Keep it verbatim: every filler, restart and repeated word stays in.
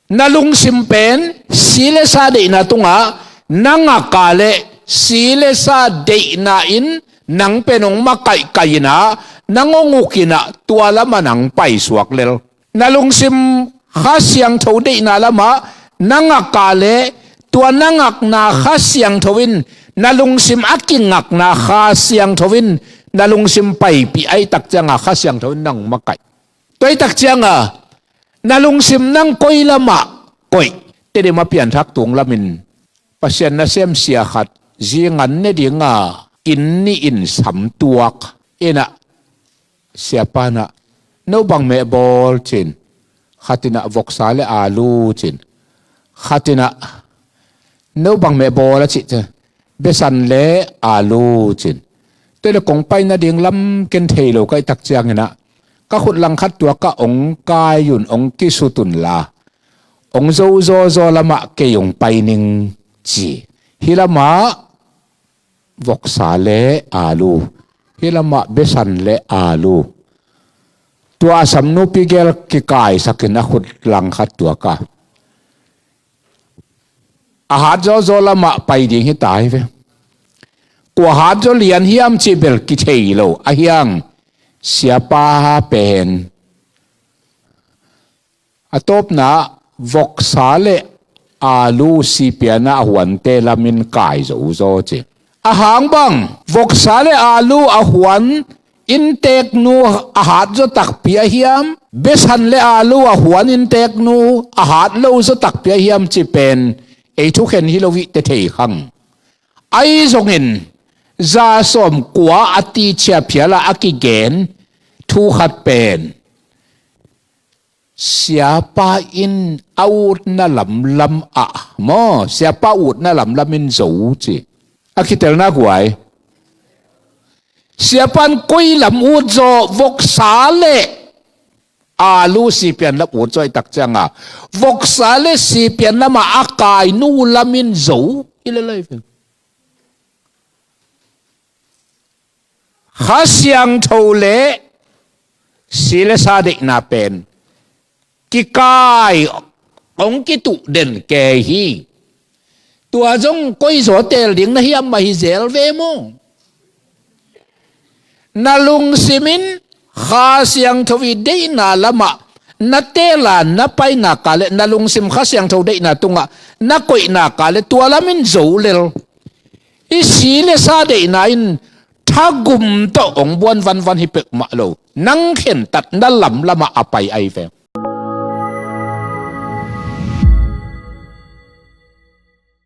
Na lungsim pen si le sa deihna tungah na ngak a leh si le sa deihna in nang pen hong makaihkaih in ah, nang hong uk in ah, tua lamah nang paisuak lel. Na lungsim Kha Siangtho deihna lamah na ngak a leh tua na ngakna Kha Siangtho in, na lungsim a kingakna Kha Siangtho in na lungsim paipih ahih tak ciangah Kha Siangtho in nang hong makaih. Tua ahih tak ciangah na lungsim nang koi lamah koih? Tedim a pianthak tung lamin Pasian nasem sia khat zingan ne dinga inn nih in sam tuak in ah, siapa in ah, "No bang meh bawl?" ci-in, khat in ah, "Voksa le alu," ci-in, khat in ah, "No bang meh bawl?" a cih ciang, "Besan le alu," ci-in. Tua leh kong pai nading lam ken thei lo ka hih tak ciangin ah, ka khut langkhat tuakah hong kai un, hong kisut un la, hong zo zawzaw lamah kei hong pai ning, ci. Hih lamah voksa le alu, hih lamah besan le alu. Tua a sam nupi gel kikaisakin a khut langkhat tuakah, a hat zawzaw lamah pai ding hi ta hi ve. Kua hat zaw lian hiam cih bel kithei lo. Ahi hang siapa pen a tawpna voksa le alu sipian a huante lamin kai zo zaw ci. Ahang bang, voksa le alu a huan innteknu a hat zaw takpi a hiam, besan le alu a huan innteknu a hat lo zaw takpi a hiam cih pen ei thukhen hi lo hi teh thei khang. Ahi zongin za sawmkua a tichia phiala a kigen thu khat pen, siapa in a utna lamlam ah maw, siapa utna lamlam in zo ci. A kitelna guai, siapa in koi lam ut zaw? Voksa le alu sipian lam ut zaw ahih tak ciangah, voksa le sipian lamah a kai nu lam in zo hi lel lai ve. Kha Siangtho le si le sa deihna pen kikai, hong kituh den kei hi. Tua zong koi zaw teel ding na hiam mah hi zel ve maw? Na lungsim in Kha Siangtho i deihna lamah na teel a na pai nak leh, na lungsim Kha Siangtho deihna tungah na koih nak leh, tua lam in zo lel. I si le sa deihna in thagum tawh hong buan vanvan hi peuhmah lo. Nang khentatna lamlamah a pai ahi ve.